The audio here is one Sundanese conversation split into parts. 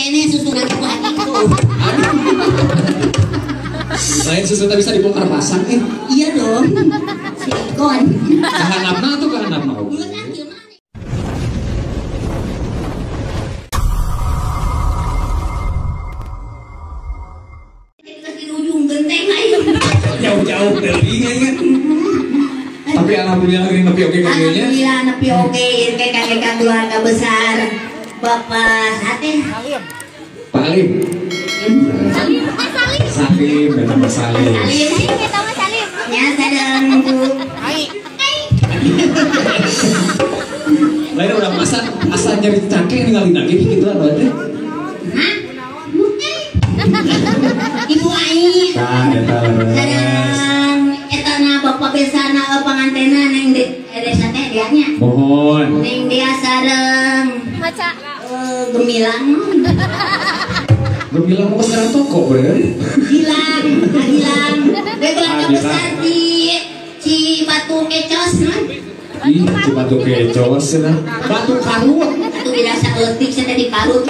kene susunan ku hati tuh. Lain susu tak bisa dibongkar pasang nih. Iya dong. Silikon. Kahanapna tuh kahanapna. Jauh-jauh dari kan. Tapi alhamdulillah ini nepi oke kayaknya. Alhamdulillah nepi oke kayak keluarga besar. Bapak sate. Pak Alim. Salim, Salim. Salim, nama Salim. Salim, kita mah Salim. Ya, sadang Bu. Ai. Lain udah masa asa nyeri cangkeng ninggalin lagi gitu lah berarti. Hah? Ibu Ai. Nah, eta. Sadang eta na bapak besarna pangantena neng desa teh dianya. Mohon. Neng dia sareng maca gemilang. Gemilang mau sekarang toko bre. Gilang, gilang. Keluarga besar di Cibatu Kecos nah. Ih, Cibatu Kecos nah. Batu Karut. Atuh biasa eutik cenah di Karut.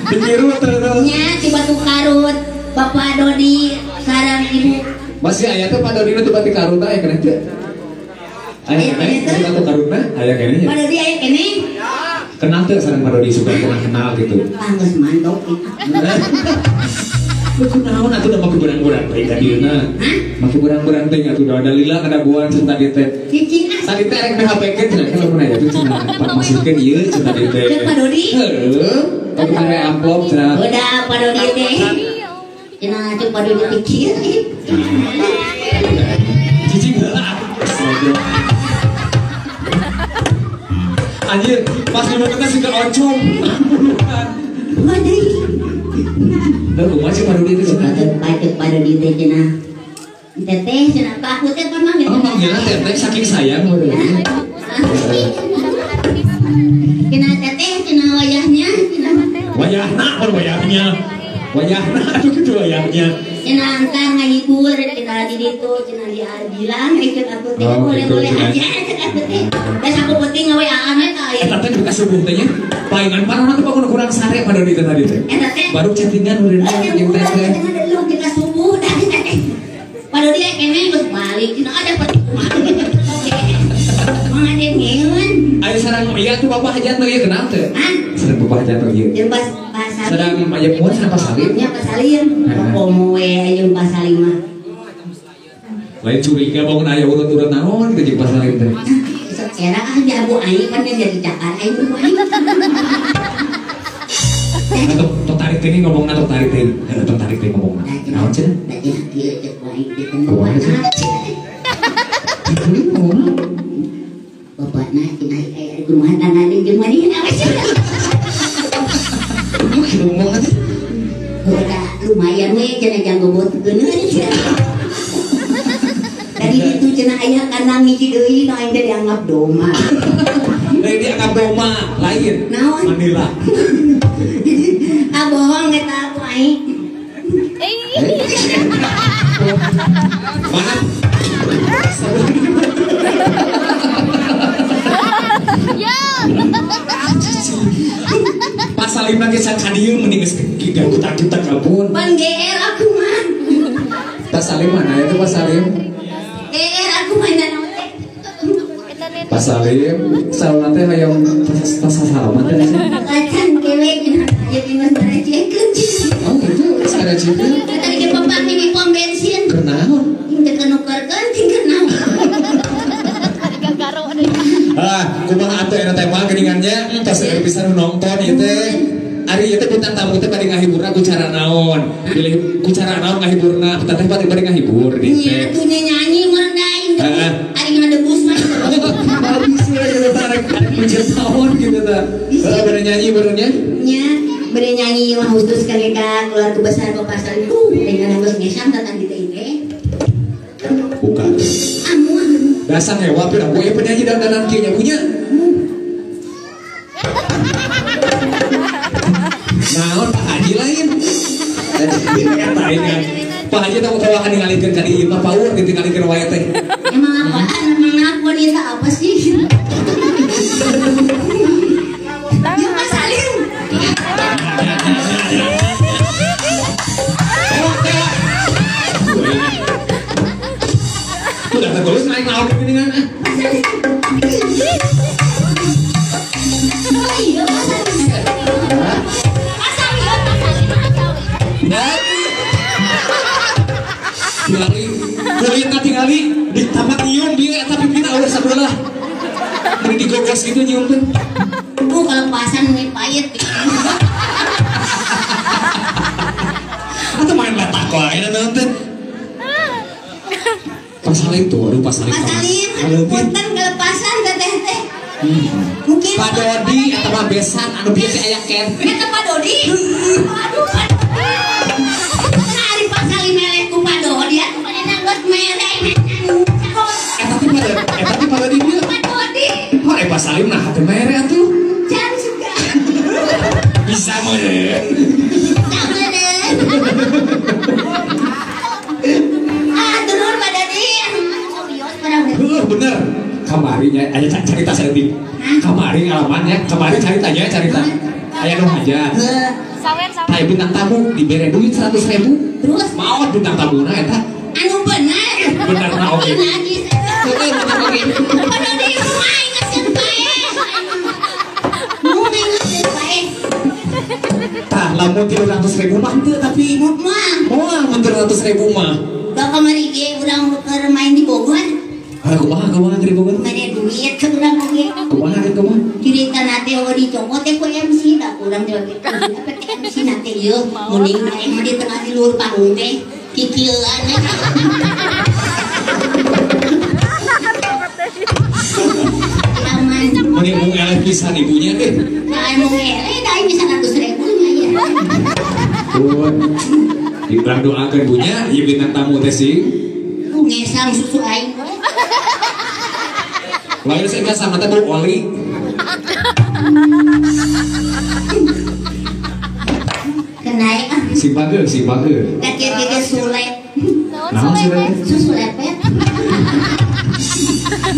Di Kirut terus. Nya Cibatu Karut, Bapak Dodi sareng Ibu. Masih aya teh Pak Dodi nu teu Karut aya keneh teh. Aya keneh Cibatu Karutna aya keneh nya. Pak Dodi aya keneh. Kenal tuh sareng Pak Dodi suka pernah kenal gitu. Ah, geus mantok. Lu kunaon atuh da make berang-berang teh ka dieuna. Hah? Make berang-berang teh atuh da lila kadaguan cenah tadi teh. Cicing ah. Tadi teh rek PHP-keun cenah kalau mun aya tuh cenah Pak masihkeun ieu cenah tadi teh. Cek Pak Dodi. Heueuh. Pak mere amplop cenah. Udah Pak Dodi teh. Cenah cek Pak Dodi pikir. Cicing heula. Anjir, pas di kita sih keoncom. Waduh. Lah kumaha sih Pak Dodi teh cenah? Pak Dodi teh cenah. Teteh cenah ka aku teh pan manggil. Oh, manggilna teteh saking sayang Pak Dodi. Cenah teteh cenah wayahnya cenah. Wayahna pan wayahnya. Wayahna atuh kitu wayahnya. Cenah angkar ngahibur cenah di ditu cenah di Ardilang ikut aku teh boleh-boleh aja cek aku teh. Das aku penting ngawe-aan we ka Eta teh duka subuh teh nya. Paingan parona teh pokona kurang sare Pak Dodi teh tadi teh. Eta teh baru chattingan udah jeung teh teh. Cenah kita subuh dah teh. Pak Dodi kene geus balik cenah ada kumaha. Mangga ngeun. Aya sareng ieu tuh Bapak Hajat nu ieu kenal teh? Hah? Sareng Bapak Hajat nu ieu. Jeung pas Salim. Sareng aya muan sareng Pak Salim. Nya Pak Salim. Komo we jeung Pak Salim mah. Lain curiga bangun aya urut-urut naon gitu jeung Pak Salim teh. Era ah jago aing pan jadi cakar aing bu aing. Tok tarik teh ngomongna tok tarik teh. Heeh tok tarik teh ngomongna. Naon cenah? Da cenah kieu cek ku aing teh Kumaha cenah? Kieu ngomongna. Bapakna cenah aya kumaha tangga jeung manehna we cenah. Kieu ngomongna teh. Udah lumayan we cenah jang gobotkeun cenah. Tadi itu cenah aya kandang hiji deui nu aing teh dianggap doma. Lain dianggap doma, lain. Naon? Manila. Ah bohong eta aku aing. Mana? Ya. Pas Salim lagi ka dieu mending geus ganggu-ganggu ampun. Pan GR aku mah. Pas Salim mana itu Pas Salim? GR aku mah naon teh. Pas Salim, salam teh hayang tas salaman teh sih. Acan kewe cenah aya di mas ngarecekeun. Oh gitu, ngarecekeun. Tadi ge papanggih di pom bensin. Kunaon? Teu kenukerkeun ting kunaon. Ah, kumaha atuh eta teh mah geuningannya tos seueur pisan nu nonton ieu teh. Ari ieu teh bintang tamu teh bade ngahiburna ku cara naon? Pilih ku cara naon ngahiburna? Eta teh bade ngahibur di teh. Nya atuh nyanyi meureun da aing teh. Ari ngadebus mah. Habis we gitu teh arek mencet naon gitu teh. Heeh bade nyanyi beureunnya? Nya, bade nyanyi mah khusus ka keluarga besar Bapak Salim. Dengan geus ngesang datang di teh teh. Bukan. Dasar hewa pira gue penyanyi dandanan kieu nya punya. Naon Pak Haji lain. Eta aing Pak Haji teh kawahan ningalikeun ka dieu mah paur ditinggalikeun wae teh. Emang apaan? Emang aku wanita apa sih? Ya Pak Salim. Bos gitu nyium teh. Bu kelepasan nih pahit. Atau main letak wae nonton. Pak Salim tuh, aduh Pak Salim. Pak Salim, punten kelepasan teteh teh. Mungkin Pak Dodi atau Pak Besan anu bieu teh aya ken. Eta Pak Dodi. Aduh. Nah, ari Pak Salim meleh ku Pak Dodi atuh manehna geus mere. Eta teh Pak Dodi ieu. Pak Dodi. Hore Pak Salim nah teu mere atuh. Can suka. Bisa mere. Bisa mere. Ah, turun Pak Dodi. Serius barang. Heuh, bener. Kamari nya aya carita saeutik. Kamari ngalamannya, kamari caritanya carita. Aya nu hajat. Sawer sawer. Aya bintang tamu dibere duit 100.000. Terus maot bintang tamuna eta. Anu bener. Bener na oge. Heeh, bener oge. Pak Dodi kumaha ingetin bae. Mun ingetin bae. Tah lamun 300.000 mah teu tapi mah. Moal mun 300.000 mah. Da kamari ge urang keur main di Bogor. Ah, kumaha kumaha di Bogor? Mere duit ke urang oge. Kumaha ge kumaha? Cirita na teh eueuh dicokot teh ku MC da urang teh oge. Apa teh MC na teh ieu mending aing mah di tengah di luhur panggung teh kikieuan. Aman. Mending mung eleh pisan ibunya teh. Nah, mung eleh da aing bisa 100.000 lumayan. Tuh. Diurang doakeun bunya ieu bintang tamu teh sing. Ngesang susu aing we. Lain saya sama teh bau oli. Kenaik ah. Sing bageur, sing bageur. Da kieu-kieu sulet. Naon sulet? Susu lepet.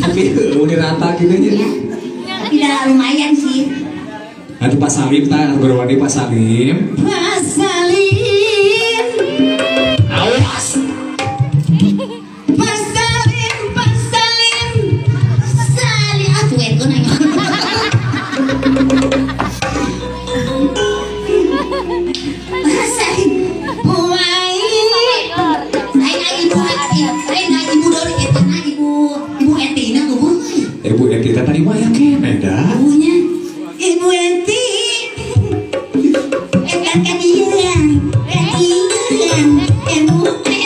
Tapi udah rata gitu nya. Tapi dah lumayan sih. Nanti Pak Salim tah berwani Pak Salim. Pak Salim. Awas. Pak Salim, Pak Salim. Salim atuh eta nanya. Pak Salim. Buai. Lain ibu lain ibu Dori eta na ibu Ibu Enti na eueuh. Ibu Enti teh tadi mah aya keneh da. Ibunya. Ibu Enti. Eta kan ieu. Ibu Enti.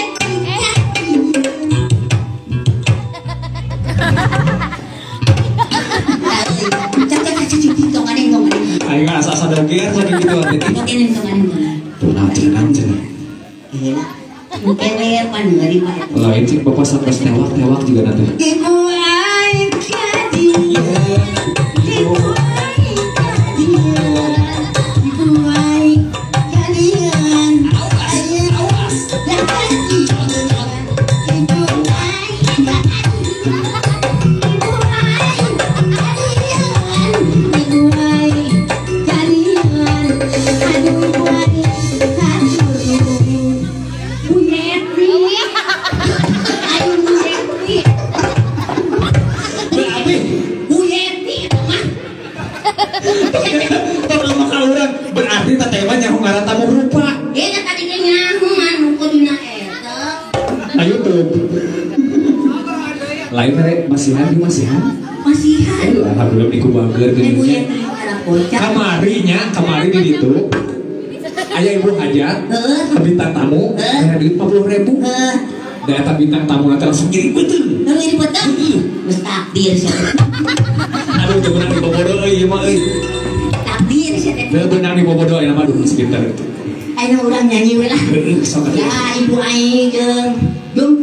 Aing asa-asa doger saking kitu atuh. Tuh naon cenah cenah. Iya. Mungkin pan heuri mah. Lain cik bapak sampai tewak-tewak juga nanti. Ibu aing jadi. Ibu aing jadi. Ibu aing jadian. Awas, awas. Ibu aing Ibu aing jadian. Ibu aing jadian. Aduh ibu aing aduh. Bu Yeti. Ayo Bu Yeti. Berarti Bu Yeti mah. Tong mah urang berarti teh mah nyaho ngaran tamu rupa. Eta tadi ge nyaho mah nu dina eta. Ayo tuh. Lain mere masihan masihan. Masihan. Alhamdulillah niku bager Ibu Yeti arah kocak. Kamari nya, kamari di ditu. Aya ibu hajat, bintang tamu, mere duit 50.000. Da eta bintang tamu nanti langsung ngiri beuteung. Ngiri beuteung. Geus takdir sia. Aduh teu beunang dibobodo euy ieu mah euy. Takdir sia teh. Teu beunang dibobodo ayeuna mah duh sekitar. Ayeuna urang nyanyi we lah. Heueuh sok atuh. Ya ibu aing jeung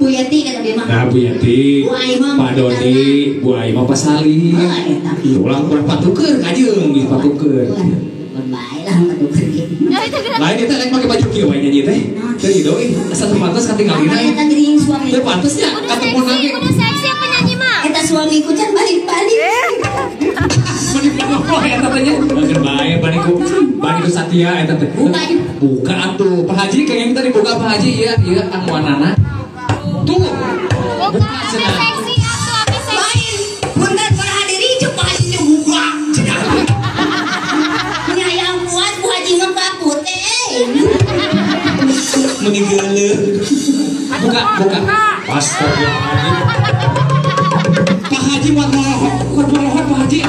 Bu Yeti kata dia mah. Nah Bu Yeti, Bu Aing mah Pak Dodi, Bu Aing mah Pak Salim. Eta kieu. Ulang kurang patukeun kajeung geus patukeun. Bae lah patukeun ge. Lain eta lain make baju kieu wae nyanyi teh. Teu ieu euy, asa teu pantes katingalina. Eta geuning suami. Teu pantes nya ketemu lagi. Kudu seksi penyanyi mah. Eta suamiku can balik-balik. Meni poho eta teh nya. Bager bae bari ku Satya eta teh. Buka Buka atuh. Pak Haji kayaknya tadi buka Pak Haji ieu ieu amuanana. Tuh. Buka cenah. Seksi atuh abi seksi. Lain. Punten para hadirin cuk Pak Haji nya buka. Cenah. Nya hayang kuat Bu Haji mah kaput eh. Meni geuleuh. Buka, buka. Astagfirullahaladzim. Pak Haji buat molohot, buat molohot Pak Haji.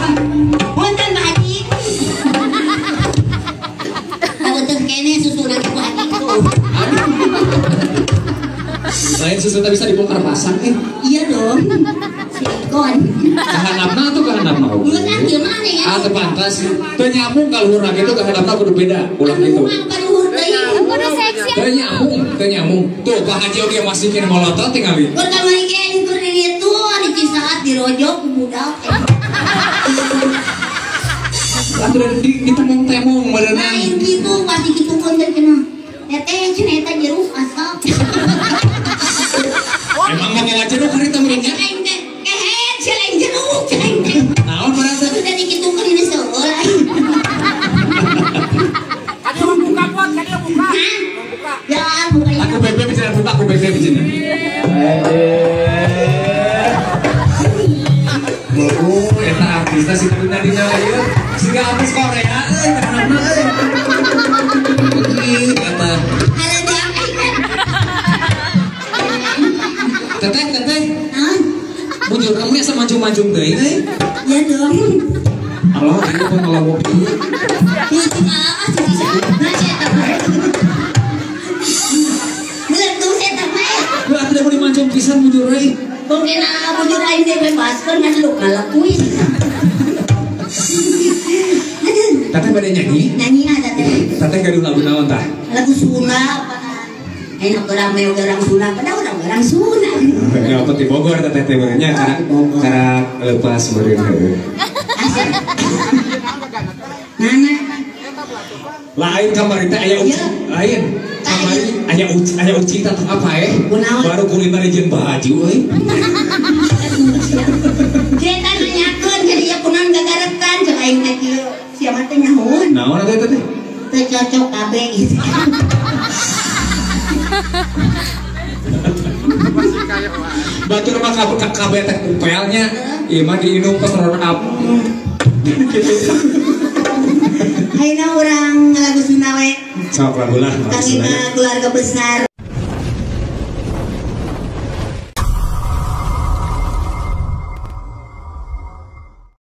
teu pantas. Teu nyambung ka luhurna kitu ka hadapna kudu beda. Ulah kitu. Kudu seksi. Teu nyambung, teu nyambung. Tuh Pak Haji oge masih kene molotot tingali. Kur kamari ge aing keur di ditu di Cisaat dirojok ku budak. Atuh ditemong-temong meureunna. Lain kitu pasti kitu konten cenah. Teteh cenah eta jeruk asap. Emang mau jeruk harita meureun nya? Aing teh kehet sia lain jeruk cenah aing teh. Naon barang teh? Udah dikitukeun ini seueur aing. Kadieu mah buka pot, kadieu buka. Buka. Ya, buka. Aku bebe bicara buka, aku bebe bicara. Oh, eta artisna si Dina dina ieu. Siga artis Korea euy, kana euy. Eta. Teteh, teteh. Hah? Bujur kamu asa mancung-mancung deui euy. Ya dong. Allah, ieu pun ngalawok ieu. Mancung ah, si nah eta mah. Beureum eta mah. Lu atuh da meuli mancung pisan bujur euy. Mungkin bujur aing teh bebaskeun ngan lu ngalakuin. Teteh bade nyanyi? Nyanyi ah teteh. Teteh gaduh lagu naon tah? Lagu Sunda apaan? Enak orang meo orang Sunda, padahal orang Sunda. Ya apa di Bogor teteh teh meureun nya cara cara lepas meureun heueuh. Nana. Lain kamari teh aya uci, lain. Kamari aya uci, aya uci tah apa eh? Baru kulina jeung baju euy. Kita nanyakeun jadi ya kunaon gagaretan cek aing teh kieu. Sia mah teh nyahoan. Naon teh teh? Teu cocok kabeh gitu. Batur mah kabeh teh kupelnya, ieu mah diinum pas runner up. Ayeuna urang lagu Sunda we. Sok lagu lah. Kami keluarga besar.